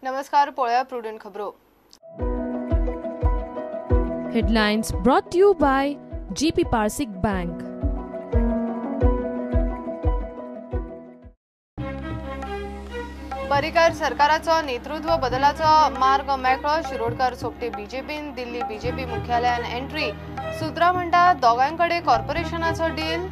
नमस्कार, पळोवया प्रुडंट खबरो. Headlines brought to you by GP Parsik Bank. Parrikar सरकाराचो नेतृत्व बदलाचो मार्ग मेकळो. शिरोडकर सोपटे बीजेपीन दिल्ली बीजेपी मुख्यालयान एंट्री. सूत्रां म्हणटा दोगांकडे कॉर्पोरेशनाचो डील.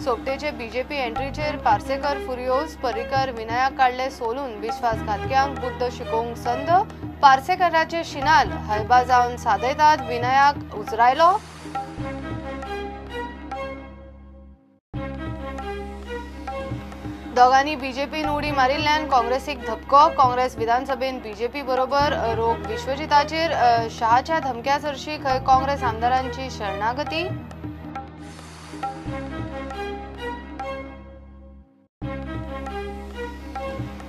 सोपटेचे बीजेपी एंट्रीचेर पार्सेकर फुरियोज. पर्रीकर विनयाक काडले सोलून. विश्वासघातक्यांक बुद्द शिकोवंक संद. पार्सेकराचे शिनाल हयबा जावन सादयतात. विनयाक उजरायलो. दोगांनी बीजेपीन उडी मारिल्ल्यान काँग्रेसीक धपको. काँग्रेस विधानसभेन बीजेपी बरोबर रोग विश्वजिताचेर शहाच्या धमक्या सरशी खंय काँग्रेस आमदारांची शरणागती.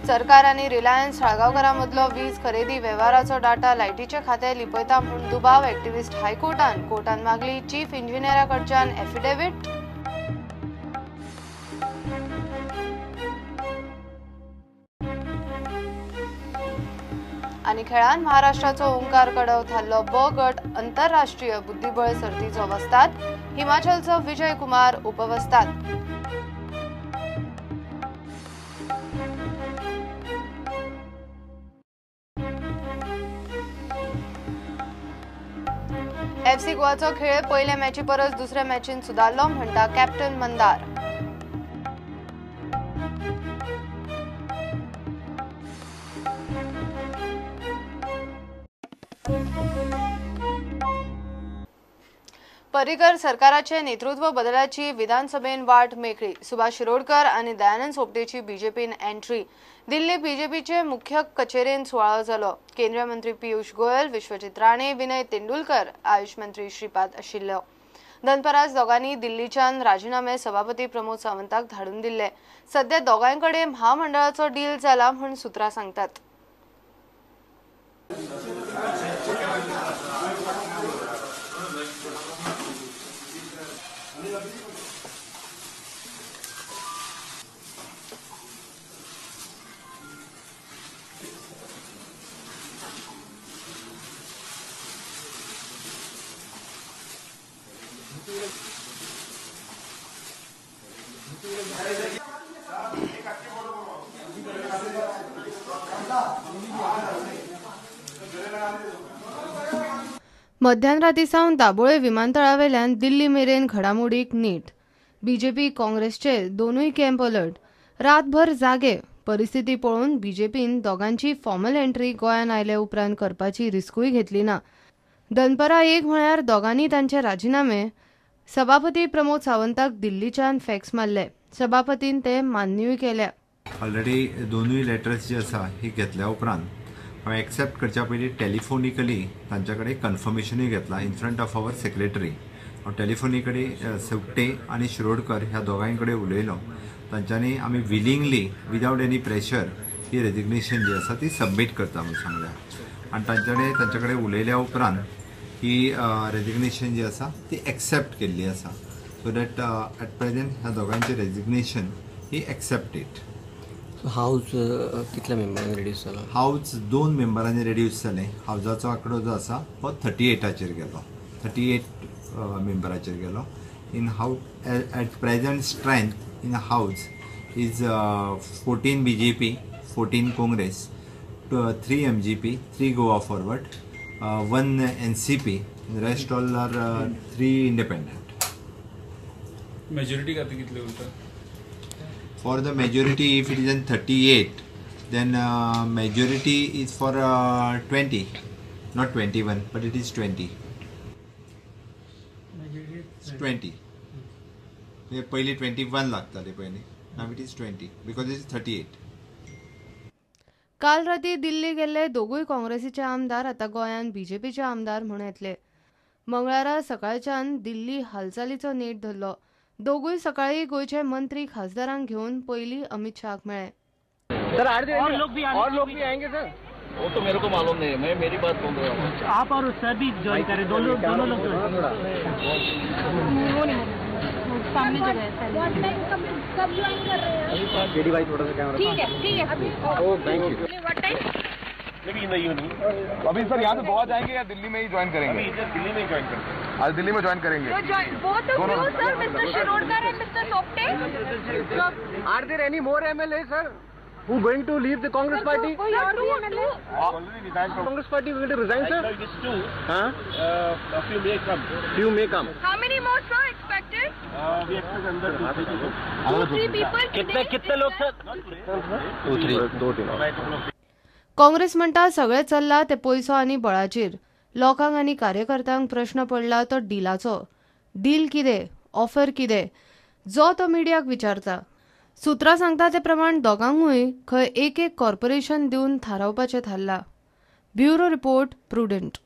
सरकार आनी रिलायन्स साळगांवकारां मदलो वीज खरेदी वेव्हाराचो डाटा लायटीचे खातें लिपयता म्हूण दुबाव. एक्टिव्हिस्ट हायकोर्टान कोर्टान मागली चीफ इंजिनियरा कडच्यान एफिडेव्हिट. आनी खेळान महाराष्ट्राचो ओंकार कडव थारलो ब गट आंतरराष्ट्रीय बुद्धिबळ सर्तीचो वस्ताद. हिमाचलचो विजय कुमार उपवस्ताद. एफसी गोवाचो खेळ पयल्या मॅची परस दुसऱ्या मॅचीन सुदारलो म्हणटा कॅप्टन मंदार. पर्रीकर सरकाराचे नेतृत्व बदलाची विधानसभेन वाट मेकळी. सुभाष शिरोडकर आनी दयानंद सोपटेची बीजेपीन एंट्री. दिल्ली बीजेपीचे मुख्य कचेरेन सुवाळो जालो. केंद्रीय मंत्री पियुष गोयल, विश्वजीत राणे, विनय तेंडुलकर, आयुष मंत्री श्रीपाद आशिल्लो. दनपराज दोगांनी दिल्लीच्यान राजीनामे सभापती प्रमोद सावंताक धाडून दिल्ले. सध्या दोगांकडे महामंडळाचो डील जाला म्हूण सूत्रां सांगतात. मध्यानराती सावन दाबोळे विमानतळावेल्यान दिल्ली मेरेन घडामोडीक नीट. बीजेपी काँग्रेसचे दोनूय कॅम्प अलर्ट. रातभर जागे. परिस्थिती पळोवन बीजेपीन दोगांची फॉर्मल एंट्री गोंयांत आयले उपरांत करपाची रिस्कूय घेतली ना. दनपरां 1 म्हळ्यार दोगांनी तांचे राजीनामे सभापती प्रमोद सावंताक दिल्लीच्यान फॅक्स मारले. सभापतीन ते मान्यूय केल्या. ऑलरेडी दोनूय लेटर्स जी आसा ही घेतल्या उपरांत हांवें एक्सेप्ट करच्या पयलीं टेलिफोनिकली तांच्या कडेन कन्फर्मेशनूय घेतला in front of our secretary. हांव टेलिफोनिकली सोपटे आनी शिरोडकर ह्या दोगांय कडेन उलयलो. तांच्यांनी आमी विलिंगली विदावट एनी प्रेशर ही रेजिग्नेशन जी आसा ती सबमीट करता म्हूण सांगल्या. आनी तांच्या कडेन उलयल्या उपरांत ही रेजिग्नेशन जी आसा ती एक्सेप्ट केल्ली आसा. सो that at present ह्या दोगांयचें रेजिग्नेशन ही एक्सेप्टेड. हाऊस कितल्या मेंबरांनी रिड्यूस जाला? हाऊस 2 मेंबरांनी रिड्यूस जालें. हावजाचो आंकडो जो आसा हो 38 गेलो. 38 मेंबराचेर गेलो. In house at present strength in house is 14 BJP, 14 Congress, 3 MGP, 3 Goa Forward, 1 NCP, rest all are 3 independent. Majority खातीर कितले उरता? For the majority, if it is in 38, then majority is for 20, not 21, but it is 20. It's 20. पहले 21 लागताले पहले. Now it is 20 because it is 38. काल राती दिल्ली गेल्ले दोगूय काँग्रेसीचे आमदार आतां गोंयांत बीजेपीचे आमदार म्हूण येतले. मंगळारा सकाळच्यान दिल्ली हालचालीचो नेट धरलो. दोगूय सकाळी गोंयचे मंत्री खासदारांक घेवन पयलीं अमित शहाक मेळ्ळे. सर और लोग भी आएंगे सर? वो तो मेरे को मालूम नहीं है, मैं मेरी बात बोल रहा हूँ। आप और सर भी ज्वाइन करें, दोनों लोग। सामने जगह है। कब ज्वाइन कर रहे हैं? जेडी भाई थोड़ा सा कैमरा। ठीक है ठीक है। Oh thank you. What time? अभी सर यहाँ से गोवा जाएंगे या दिल्ली में ही ज्वाइन करेंगे? दिल्ली में ज्वाइन करेंगे। आज दिल्ली में ज्वाइन करेंगे। Both of you sir, Mister Shirodkar and Mister Sopte. Are there any more MLA sir who going to leave the Congress party? Congress party going to resign sir? हां, a few may come. Few may come. How many more sir expected? We expect another 2-3 people. कितने कितने लोग sir? 2-3 2-3। Congress म्हणटा सगळें चल्लां तें पयसो आनी बळाचेर. लोकांक आनी कार्यकर्त्यांक प्रश्न पडला तो डिलाचो. डील कितें, ऑफर कितें, जो तो मिडियाक विचारता. सुत्रां सांगता ते प्रमाण दोगांकूय खंय एक एक कॉर्पोरेशन दिवन थारावपाचें थारलां. Bureau report, Prudent.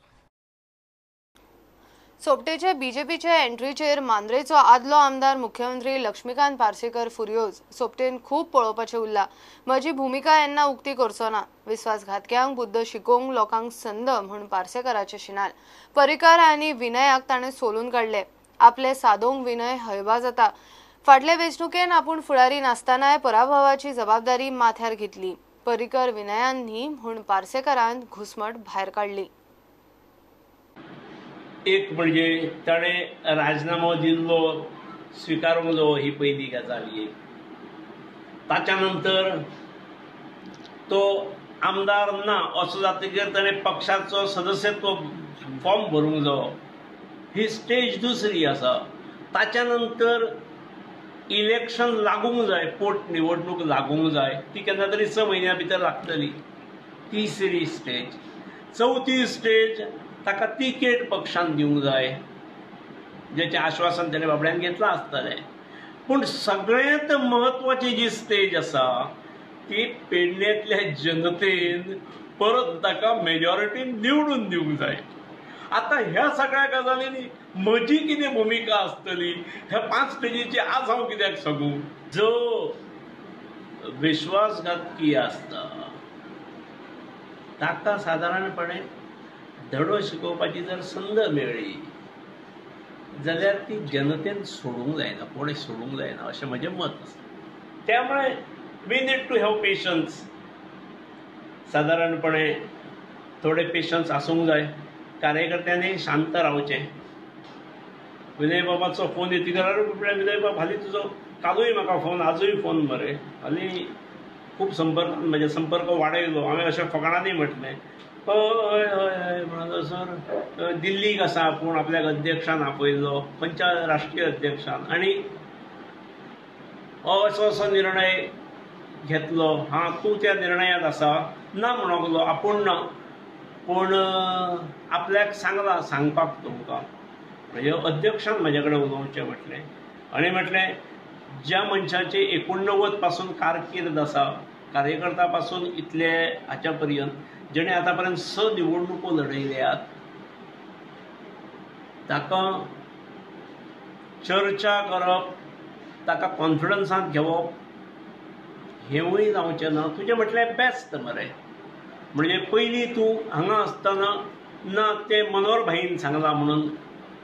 सोपटेचे बीजेपीचे एंट्रीचेर मांद्रेचो आदलो आमदार मुख्यमंत्री लक्ष्मीकांत पार्सेकर फुर्योज. सोपटेन खूब पळोवपाचें उरलां. म्हजी भुमिका येन्ना उक्ती करचो ना. विस्वासघातक्यांक बुद्द शिकोवंक लोकांक संद म्हूण पार्सेकराचे शिनाल. पर्रीकार आनी विनयाक ताणें सोलून काडले. आपले सादोवंक विनय हयबा जाता. फाटले वेंचणुकेन आपूण फुडारी नासतनाय पराभवाची जबाबदारी माथ्यार घेतली. पर्रीकर विनयान न्ही म्हूण पार्सेकरान घुसमट भायर काडली. एक म्हणजे ताणें राजनामो दिल्लो स्विकारूंक जावो ही पयली गजाल एक. ताच्या नंतर तो आमदार ना असो जातकीर ताणें पक्षाचो सदस्यत्व फॉर्म भरूंक जावो ही स्टेज दुसरी आसा. ताच्या नंतर इलेक्शन लागूंक जाय, पोट निवडणूक लागूंक जाय, ती केन्ना तरी 6 म्हयन्या भितर लागतली. तिसरी स्टेज. चवथी स्टेज ताका तिकेट पक्षान दिवंक जाय, जेचें आश्वासन तेणें बाबड्यान घेतलां आसतलें. पूण सगळ्यांत म्हत्वाची जी स्टेज आसा ती पेडणेंतल्या जनतेन परत ताका मेजॉरिटीन निवडून दिवंक जाय. आतां ह्या सगळ्या गजालींनी म्हजी कितें भुमिका आसतली ह्या 5 स्टेजीची आज हांव कित्याक सांगू? जो विश्वासघातकी आसता ताका सादारणपणे धडो शिकोवपाची जर संद मेळ्ळी जाल्यार ती जनतेन सोडूंक जायना, कोणें सोडूंक जायना अशें म्हजें मत आसा. त्यामुळे we need to have patience. सादारणपणे थोडे पेशन्स आसूंक जाय. कार्यकर्त्यांनी शांत रावचें. विनय बाबाचो फोन येतकीर विनय बाब हालीं तुजो कालूय म्हाका फोन, आजूय फोन मरे, हालीं खूब संपर्क म्हजे संपर्क वाडयलो. हांवें अशें फकाणांनी म्हटलें, हय हय हय म्हणून सर दिल्लीक आसा आपूण, आपल्याक अध्यक्षान आपयल्लो, खंयच्या राष्ट्रीय अध्यक्षान, आनी असो असो निर्णय घेतलो. हां, तूं त्या निर्णयांत आसा ना म्हणूंक लागलो आपूण ना, पूण आपल्याक सांगलां सांगपाक तुमकां. म्हणजे अध्यक्षान म्हजे कडेन उलोवचें म्हटलें आनी म्हटलें ज्या मनशाची 89 पासून कारकीर्द आसा, कार्यकर्ता पासून इतले हाच्या पर्यंत, जेणे आतां पर्यंत 6 निवडणुको लढयल्यात, ताका चर्चा करप, ताका कॉन्फिडन्सांत घेवप हेंवूय जावचें ना. तुजें म्हटलें बेस्ट मरे. म्हणजे पयलीं तूं हांगा आसतना ना तें मनोहर भाईन सांगलां म्हणून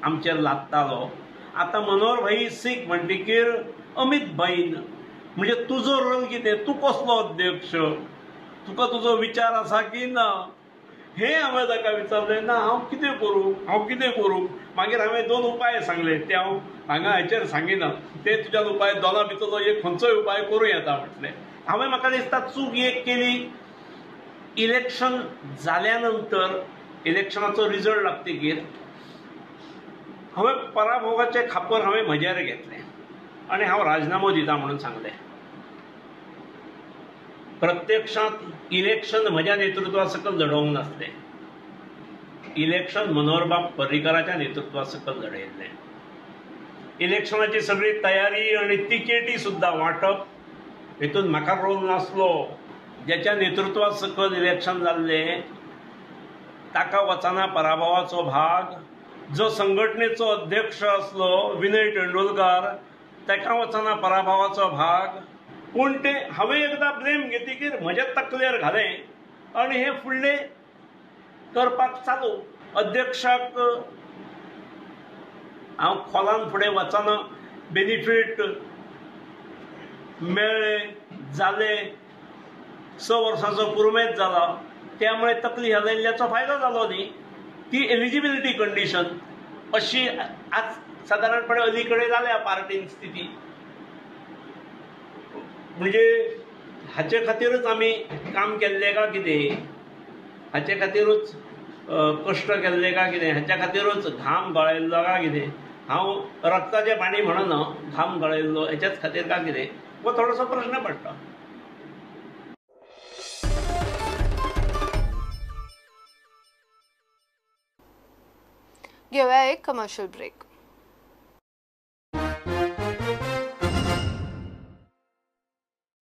आमचेर लागतालो, आतां मनोहर भाई सीख म्हणटकीर अमीत भाईन, म्हणजे तुजो रोल कितें, तूं कसलो अध्यक्ष, तुका तुजो विचार आसा की ना, हें हांवें ताका विचारलें. ना हांव कितें करूं, हांव कितें करूं. मागीर हांवें 2 उपाय सांगले, ते हांव हांगा हाचेर सांगिना, ते तुज्यान उपाय दोना भितरलो एक खंयचोय उपाय करूं येता म्हटलें. हांवें म्हाका दिसता चूक एक केली, इलेक्शन जाल्या नंतर इलेक्शनाचो रिजल्ट लागतकीर हांवें पराभवाचें खापर हांवें म्हजेर घेतलें आनी हांव राजनामो दिता म्हणून सांगलें. प्रत्यक्षांत इलेक्शन म्हज्या नेतृत्वा सकयल लडोवंक नासलें, इलेक्शन मनोहरबाब पर्रीकराच्या नेतृत्वा सकयल लडयल्लें. इलेक्शनाची सगळी तयारी आनी तिकेटी सुद्दां वांटप हेतून म्हाका रोल नासलो. ज्याच्या नेतृत्वा सकयल इलेक्शन जाल्लें ताका वचना पराभवाचो भाग, जो संघटनेचो अध्यक्ष आसलो विनय तेंडुलकार ताका वचना पराभवाचो भाग. पूण ते हांवें एकदां ब्लेम घेतकीर म्हज्या तकलेर घालें आनी हें फुडलें करपाक चालू. अध्यक्षाक हांव खोलान फुडें वचना, बेनिफीट मेळ्ळे जाले, 6 वर्सांचो पुरुमेंत जाला, त्यामुळे तकली हालयल्ल्याचो फायदो जालो न्ही. ती एलिजिबिलिटी कंडिशन अशी आज सादारणपणे अलीकडे जाल्या पार्टीन स्थिती. म्हणजे हाचे खातीरूच आमी काम केल्लें काय कितें, हाचे खातीरूच कश्ट केल्ले काय कितें, हाच्या खातीरूच घाम गळयल्लो काय कितें, हांव रक्ताचें पाणी म्हणना, घाम गळयल्लो हेच्याच खातीर काय कितें, हो थोडोसो प्रश्न पडटा. घेवया एक कमर्शियल ब्रेक.